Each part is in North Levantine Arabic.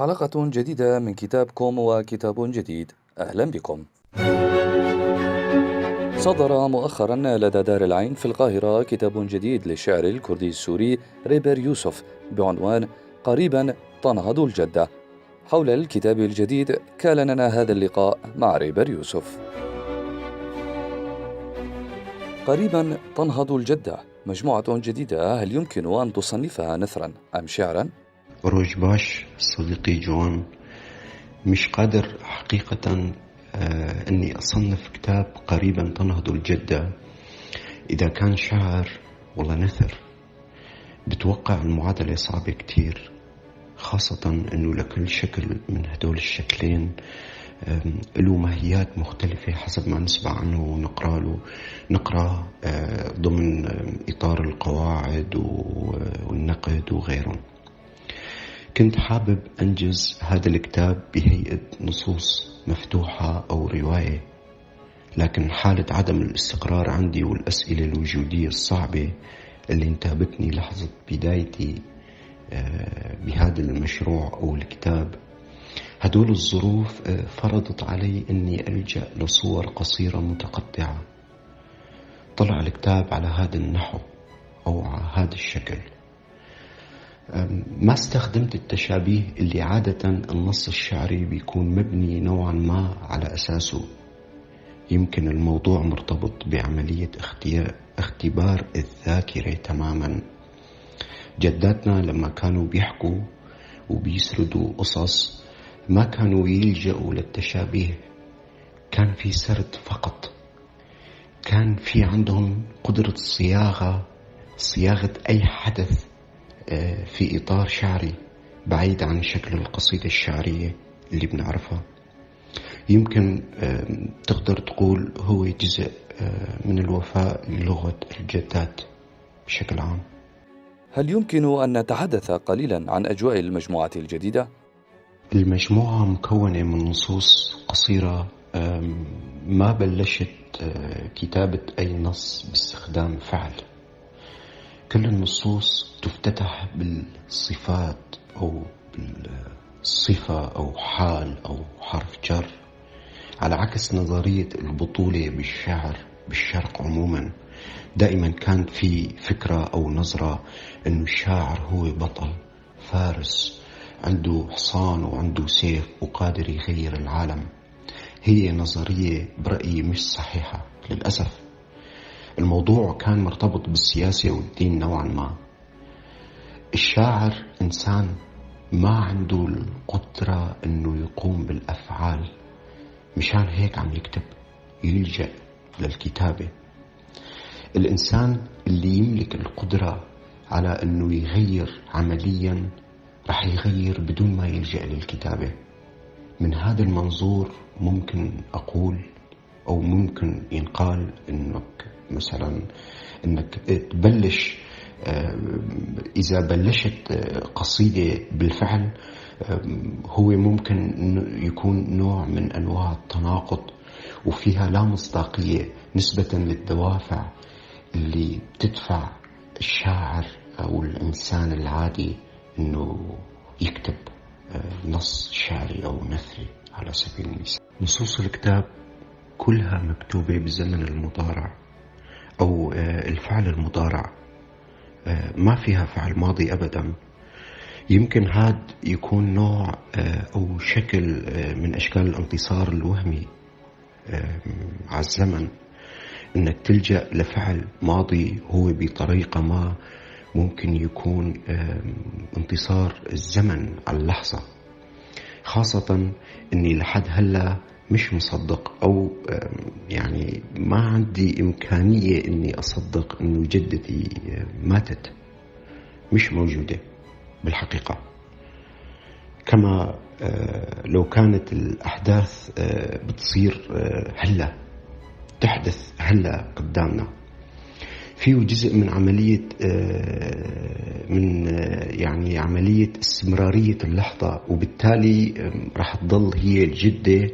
حلقة جديدة من كتابكم وكتاب جديد، أهلا بكم. صدر مؤخرا لدى دار العين في القاهرة كتاب جديد للشاعر الكردي السوري ريبر يوسف بعنوان قريبا تنهض الجدة. حول الكتاب الجديد كان لنا هذا اللقاء مع ريبر يوسف. قريبا تنهض الجدة، مجموعة جديدة، هل يمكن أن تصنفها نثرا أم شعرا؟ روج باش صديقي جون، مش قادر حقيقة أني أصنف كتاب قريبا تنهض الجدة إذا كان شعر ولا نثر. بتوقع المعادلة صعبة كتير، خاصة أنه لكل شكل من هدول الشكلين له ماهيات مختلفة حسب ما نسمع عنه ونقرأ له، نقرأ ضمن إطار القواعد والنقد وغيرهم. كنت حابب أنجز هذا الكتاب بهيئة نصوص مفتوحة أو رواية، لكن حالة عدم الاستقرار عندي والأسئلة الوجودية الصعبة اللي انتابتني لحظة بدايتي بهذا المشروع أو الكتاب، هدول الظروف فرضت علي أني ألجأ لصور قصيرة متقطعة. طلع الكتاب على هذا النحو أو على هذا الشكل. ما استخدمت التشابيه اللي عادة النص الشعري بيكون مبني نوعا ما على أساسه. يمكن الموضوع مرتبط بعملية اختبار الذاكرة تماما. جداتنا لما كانوا بيحكوا وبيسردوا قصص ما كانوا يلجأوا للتشابيه، كان في سرد فقط، كان في عندهم قدرة صياغة أي حدث في إطار شعري بعيد عن شكل القصيدة الشعرية اللي بنعرفها. يمكن تقدر تقول هو جزء من الوفاء للغة الجدات بشكل عام. هل يمكن أن نتحدث قليلا عن أجواء المجموعة الجديدة؟ المجموعة مكونة من نصوص قصيرة، ما بلشت كتابة أي نص باستخدام فعل. كل النصوص تفتتح بالصفات أو بالصفة أو حال أو حرف جر، على عكس نظرية البطولة بالشعر بالشرق عموما. دائما كان في فكرة أو نظرة أنه الشاعر هو بطل فارس عنده حصان وعنده سيف وقادر يغير العالم. هي نظرية برأيي مش صحيحة للأسف. الموضوع كان مرتبط بالسياسة والدين نوعا ما. الشاعر إنسان ما عنده القدرة أنه يقوم بالأفعال، مشان هيك عم يكتب، يلجأ للكتابة. الإنسان اللي يملك القدرة على أنه يغير عمليا رح يغير بدون ما يلجأ للكتابة. من هذا المنظور ممكن أقول أو ممكن ينقال أنك مثلا أنك تبلش، إذا بلشت قصيدة بالفعل، هو ممكن يكون نوع من أنواع التناقض وفيها لا مصداقية نسبة للدوافع اللي بتدفع الشاعر أو الإنسان العادي أنه يكتب نص شعري أو نثري على سبيل المثال. نصوص الكتاب كلها مكتوبة بالزمن المضارع أو الفعل المضارع، ما فيها فعل ماضي أبدا. يمكن هاد يكون نوع أو شكل من أشكال الانتصار الوهمي على الزمن، إنك تلجأ لفعل ماضي هو بطريقة ما ممكن يكون انتصار الزمن على اللحظة، خاصة إني لحد هلا مش مصدق أو ما عندي إمكانية إني أصدق إنه جدتي ماتت، مش موجودة بالحقيقة. كما لو كانت الأحداث بتصير هلا، تحدث هلا قدامنا. فيه جزء من عملية، من، يعني عملية استمرارية اللحظة، وبالتالي راح تضل هي الجدة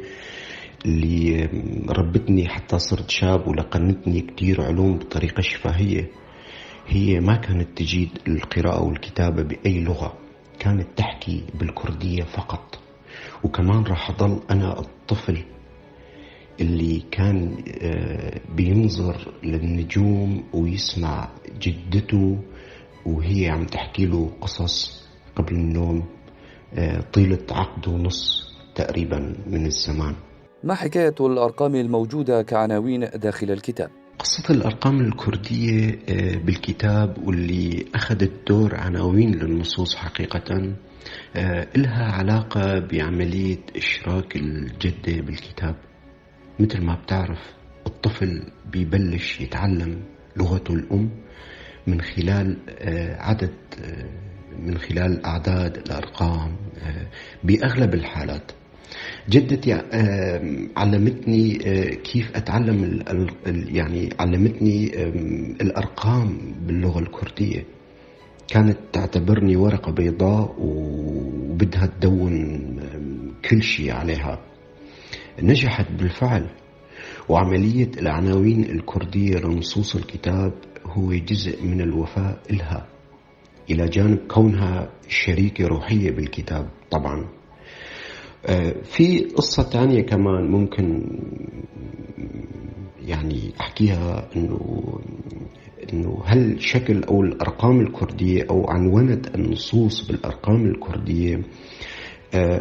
اللي ربتني حتى صرت شاب ولقنتني كتير علوم بطريقة شفاهية. هي ما كانت تجيد القراءة والكتابة بأي لغة، كانت تحكي بالكردية فقط، وكمان راح أضل أنا الطفل اللي كان بينظر للنجوم ويسمع جدته وهي عم تحكي له قصص قبل النوم طيلة عقد ونص تقريبا من الزمان. ما حكاية الأرقام الموجودة كعناوين داخل الكتاب؟ قصة الأرقام الكردية بالكتاب واللي أخذت دور عناوين للنصوص حقيقة إلها علاقة بعملية إشراك الجدة بالكتاب. مثل ما بتعرف الطفل بيبلش يتعلم لغته الأم من خلال عدد، من خلال أعداد الأرقام بأغلب الحالات. جدتي علمتني كيف أتعلم، يعني علمتني الأرقام باللغة الكردية. كانت تعتبرني ورقة بيضاء وبدها تدون كل شيء عليها. نجحت بالفعل، وعملية العناوين الكردية لنصوص الكتاب هو جزء من الوفاء إلها، إلى جانب كونها شريكة روحية بالكتاب. طبعا في قصة تانية كمان ممكن يعني أحكيها، إنه هل شكل أو الأرقام الكردية أو عنونة النصوص بالأرقام الكردية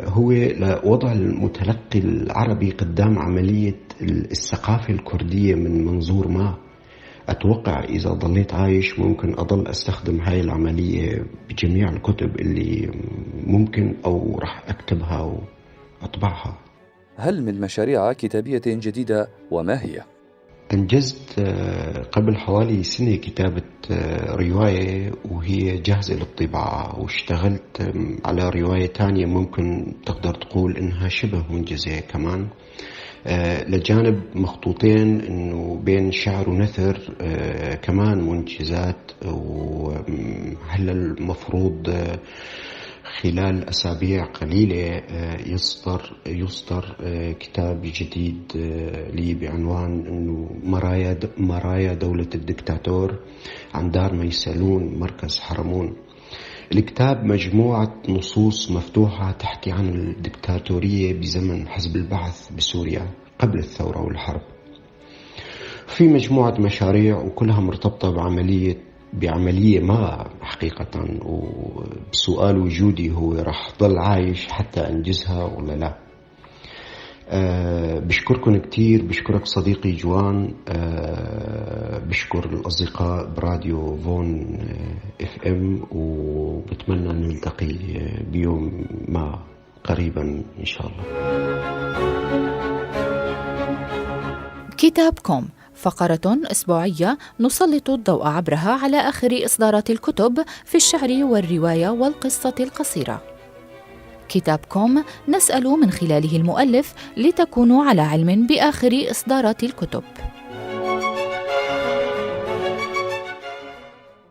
هو لوضع المتلقي العربي قدام عملية الثقافة الكردية من منظور ما. أتوقع إذا ضليت عايش ممكن أضل أستخدم هاي العملية بجميع الكتب اللي ممكن أو رح أكتبها وأطبعها. هل من مشاريع كتابية جديدة وما هي؟ أنجزت قبل حوالي سنة كتابة رواية وهي جاهزة للطباعة، واشتغلت على رواية تانية ممكن تقدر تقول إنها شبه منجزة كمان، لجانب مخطوطين إنه بين شعر ونثر كمان منجزات. وهل المفروض خلال أسابيع قليلة يصدر كتاب جديد لي بعنوان إنه مرايا دولة الدكتاتور عن دار ميسلون مركز حرمون. الكتاب مجموعة نصوص مفتوحة تحكي عن الدكتاتورية بزمن حزب البعث بسوريا قبل الثورة والحرب. في مجموعة مشاريع وكلها مرتبطة بعملية ما حقيقة، وبسؤال وجودي هو رح ضل عايش حتى أنجزها ولا لا. بشكركم كتير، بشكرك صديقي جوان، بشكر الأصدقاء براديو فون FM، وبتمنى نلتقي بيوم ما قريبا إن شاء الله. كتابكم فقرة أسبوعية نسلط الضوء عبرها على آخر إصدارات الكتب في الشعر والرواية والقصة القصيرة. كتابكم نسأل من خلاله المؤلف لتكونوا على علم بآخر إصدارات الكتب.